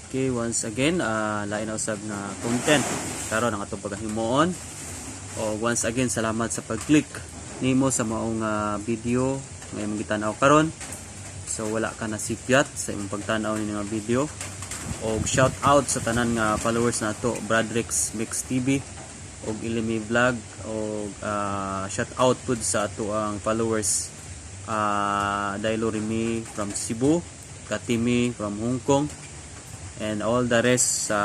Okay, once again, lain na usab nga content karon ang atong pagahimuon. O once again, salamat sa pag-click nimo sa maong video nga imong gitanaw karon. So wala ka nasipyat sa imong pagtanaw ni nga video. Og shout out sa tanan nga followers nato, Bradrix Mix TV og Ilimi Vlog, og shout out pud sa ato ang followers, Dailo Remy from Cebu, Katimi from Hong Kong, and all the rest sa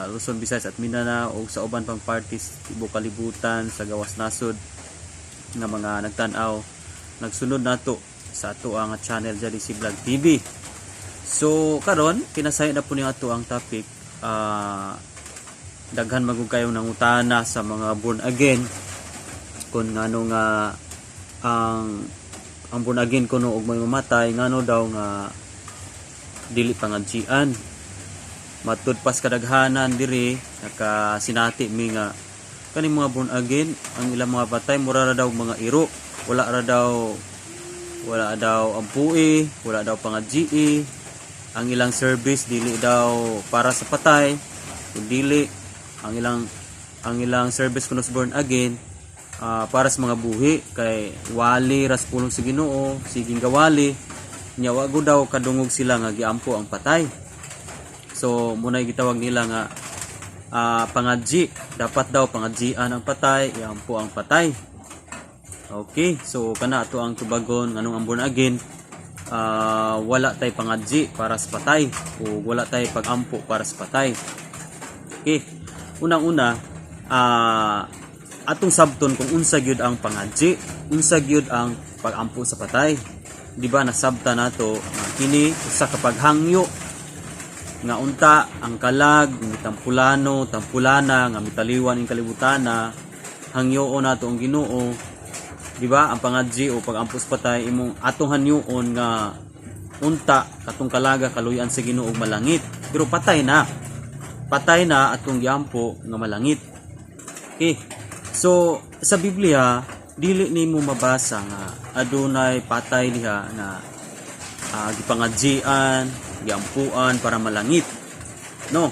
Luzon, Visayas at Mindanao ug sa uban pang parties tibuok kalibutan, sa gawas nasod nga mga nagtan-aw, nagsunod nato sa ato ang channel, Jadisi Vlog TV. So karon kinasaya na po ni ato ang topic. Daghan man gud kayong nangutana sa mga born again kung ngano nga ang born again kuno og may mamatay, ngano daw nga dili pangadjian. Matud pas kadaghanan diri nakasinati mi nga kaning mga born again, ang ilang mga patay mura ra daw mga iro, wala daw ampui, wala daw pangadjii, ang ilang service dili daw para sa patay, kun dili ang ilang service kuno sa born again para sa mga buhi, kay wali ras pulong sa Ginoo, siging gawali nya, wa gud daw kadungog sila nga giampo ang patay. So muna gitawag nila nga pangadji. Dapat daw pangadjian ang patay, iampo ang patay. Okay, so kana ato ang tubagon nganong ang born again wala tay pangadji para sa patay o wala tay pagampo para sa patay. Okay. Unang-una, atong sabton kung unsa gyud ang pangadji, unsa gyud ang pagampo sa patay. Di ba nasabta nato nga kini usa ka paghangyo nga unta ang kalag mitampulano, tampulana nga mitaliwan ing kalibutana, hangyoon nato ang Ginoo, di ba? Ang pangadji o pagampo sa patay, imong atong hangyoon nga unta katong kalaga kaluyan sa Ginoo ug malangit, pero patay na, patay na atong giampo nga malangit. Okay, so sa Biblia dili nimo mabasa nga adunay patay diha nga gipangadjian, giampuan para malangit. No.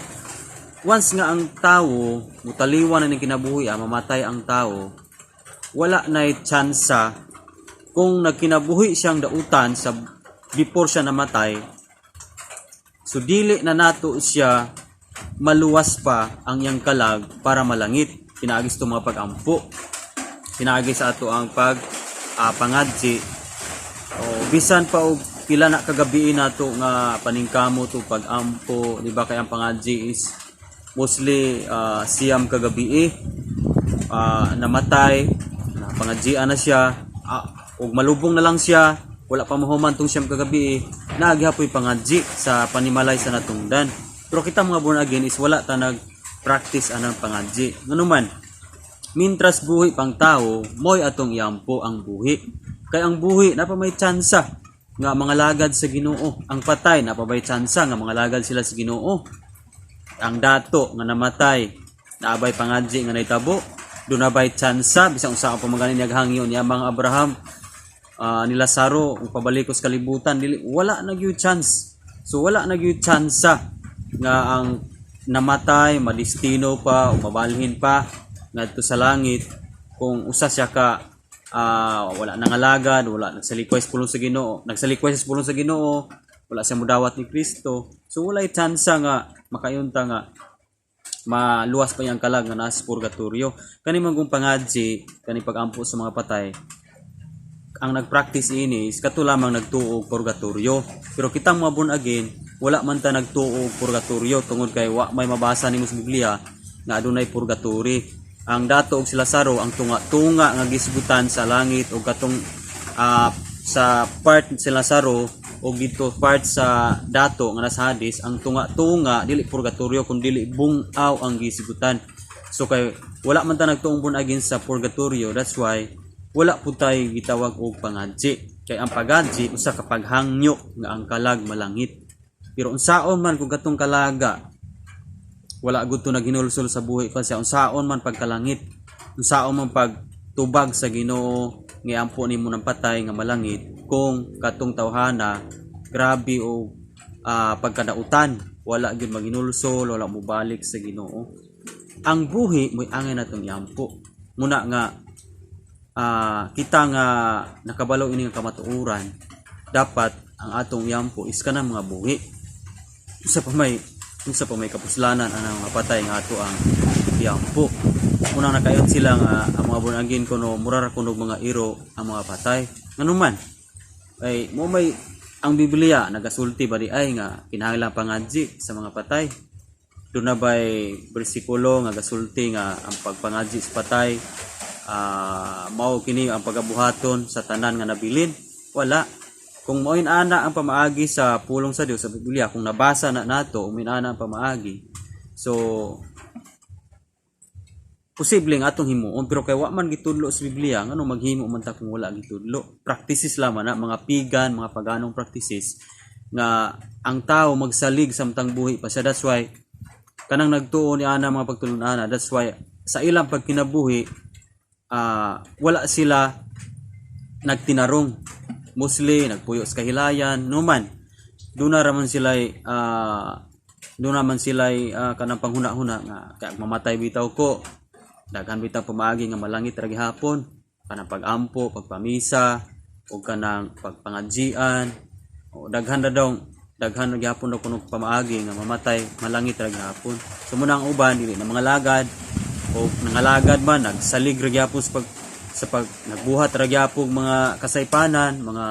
Once nga ang tawo mutaliwan na ning kinabuhi, mamatay ang tao, wala nay tsansa kung nagkinabuhi siyang dautan sa before siya namatay. So dili na nato siya maluwas pa ang iyang kalag para malangit pinaagi sa mga pag-ampo, pinaagi sa ato ang pag pangadji. O bisan pa og pila na kagabi nato nga paningkamot o pag-ampo, di ba? Kay ang pangadji is mostly 9 ka gabi. Namatay na, pangadjian na siya, ug malubong na lang siya, wala pa mahuman tong 9 ka gabi, naa gihapoy pangadji sa panimalay sa natungdan. Pero kita mga born again is wala ta nag practice anang pangadji. Nganuman, mintras buhi pang tao, mo'y atong iampo ang buhi, kay ang buhi napa may tsansa nga mga lagad sa Ginoo. Ang patay napa may tsansa nga mga lagad sila sa Ginoo. Ang dato nga namatay, naabay pangadji nga nahitabo? Duna bay tsansa bisan unsa pa man gani naghangyo ni Amang Abraham, ni Lazaro ug pabalikos kalibutan? Dili, wala na gyud chance. So wala na gyud tsansa nga ang namatay madestino pa o mabalhin pa ngadto sa langit kung usa siya ka wala nangalagad, wala nagsalikway sa pulong sa Ginoo, nagsalikway sa pulong sa Ginoo, wala siya mudawat ni Kristo. So walay tsansa nga makayunta nga maluwas pa iyang kalag nga nasa purgatorio. Kani man kung pangadji, kani pagampo sa mga patay, ang nagpractice ini is kato lamang nagtuo og purgatorio. Pero kitang mga born again, wala man ta nagtuo og purgatorio tungod kay wa may mabasa nimo sa Biblia nga adunay purgatory. Ang dato og si Lazaro, ang tunga-tunga nga gisgutan sa langit og katong sa part si Lazaro og dito part sa dato nga nasa Hades, ang tunga-tunga dili purgatorio kun dili bungaw ang gisgutan. So kay wala man ta nagtuong born again sa purgatorio, that's why wala pud tay gitawag og pangadji. Kay ang pagadji usa ka paghangyo nga ang kalag malangit. Pero unsaon man kung katong kalaga wala gud to naghinulsol sa buhi pa siya, unsaon man pagkalangit, unsaon man pagtubag sa Ginoo nga ampo nimo ng patay nga malangit kung katong tawhana grabe o pagkadautan, wala gyud maginulsol, wala mobalik sa Ginoo. Ang buhi mo'y angay natong iampo. Muna nga kita nga nakabalo ini nga kamatuoran, dapat ang atong iampo is kanang mga buhi. Unsa pa may kapuslanan ang mga patay nga ato ang iampo? Unang nakayon sila nga ang mga born again kuno mura ra kuno mga iro ang mga patay. Nganuman ay mo may ang Biblia nagasulti ba diay nga kinahanglan pangadji sa mga patay? Doon na ba'y bersikulo nga gasulti nga ang pagpangadji sa patay mao kini ang pagabuhaton sa tanan nga nabilin? Wala. Kung moin ana ang pamaagi sa pulong sa Dios sa Biblia, kung nabasa na nato, umin ana ang pamaagi, so posible nga atong himuon. Pero kay wa man gitudlo sa Biblia, ngano maghimo man ta kung wala gitudlo? Practices lamang na mga pagan, mga paganong practices nga ang tao magsalig samtang buhi pa siya. That's why kanang nagtuo ni ana mga pagtulun-ana, that's why sa ilang pagkinabuhi wala sila nagtinarong, mostly nagpuyo sa kahilayan. Numan doon naman sila kanang panghuna-huna nga kay mamatay bitaw ko, daghan bitaw pamaagi nga malangit ra gihapon, kanang pag-ampo, pagpamisa o kanang pagpangadjian o daghan na daw, daghan na gihapon daw kuno pamaagi nga mamatay malangit ra gihapon. So muna ang uban dili na mga lagad o nangalagad man, nagsalig ra gihapon sa pag nagbuhat ra gyapon mga kasaypanan, mga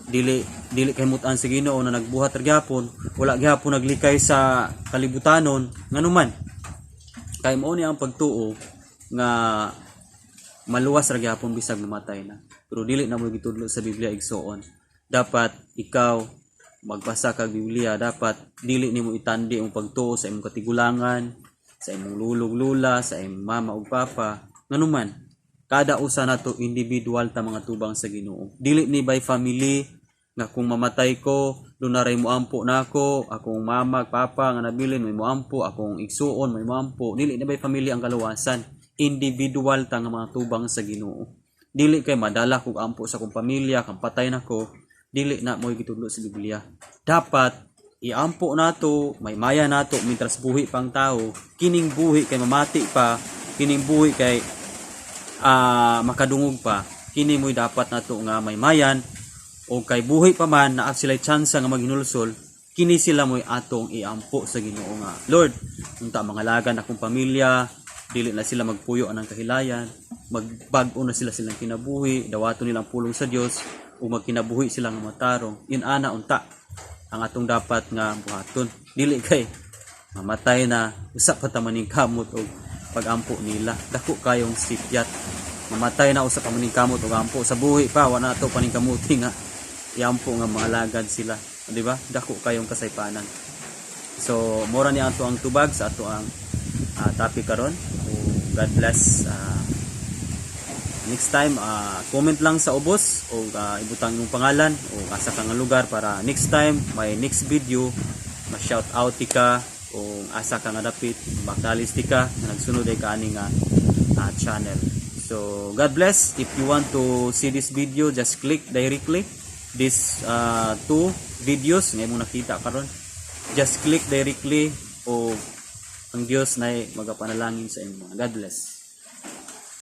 dili dili kahimutan sa Ginoo na nagbuhat ra gyapon, wala gyapon naglikay sa kalibutanon. Nganuman kay mao ni ang pagtuo nga maluwas ra gyapon bisag mamatay na. Pero dili na mo gitudlo sa Biblia, igsoon. Dapat ikaw magbasa kag Biblia, dapat dili nimo itandi ang pagtuo sa imong katigulangan, sa imong lulog lula, sa imong mama ug papa. Nganuman kada usa nato individual ta mga tubang sa Ginoo. Dili ni by family nga kung mamatay ko, duna ray moampo nako, akong mama, papa nga nabilin may moampo, akong igsuon may moampo. Dili ni by family ang kaluwasan. Individual ta nga mga tubang sa Ginoo. Dili kay madala kog ampo sa akong pamilya kang patay nako. Dili na mo'y gitudlo sa Biblia. Dapat iampo nato, may maya nato mintras buhi pang tao. Kining buhi kay mamati pa, kining buhi kay makadungog pa, kini mo'y dapat nato nga maymayan o kay buhi pa man naa sila tsansa nga maghinulsol, kini sila mo'y atong iampo sa Ginoo nga, "Lord, unta mangalagan akong pamilya, dili na sila magpuyo anang kahilayan, magbag-o na sila silang kinabuhi, dawaton nilang pulong sa Dios ug magkinabuhi sila nga matarong." In ana unta ang atong dapat nga buhaton. Dili kay mamatay na, usa pa ta maning kamot og pagampo nila. Dako kayong sikyat. Mamatay na, usa pa maning kamot og ampo. Sa buhi pa, wala to paning kamuti nga iampo nga maalagad sila, di ba? Dako kayong kasaypanan. So mora ni ato ang tubag sa ato ang topic karon. God bless. Next time, comment lang sa ubos o ibutang imong pangalan o asa ka nga lugar para next time may next video, ma-shout out ka kung asa ka nga dapit, makalis ka nga nagsunod ay kaani nga channel. So God bless. If you want to see this video, just click directly this two videos nga imong nakita karon. Just click directly o ang Dios na magapanalangin sa imo. God bless.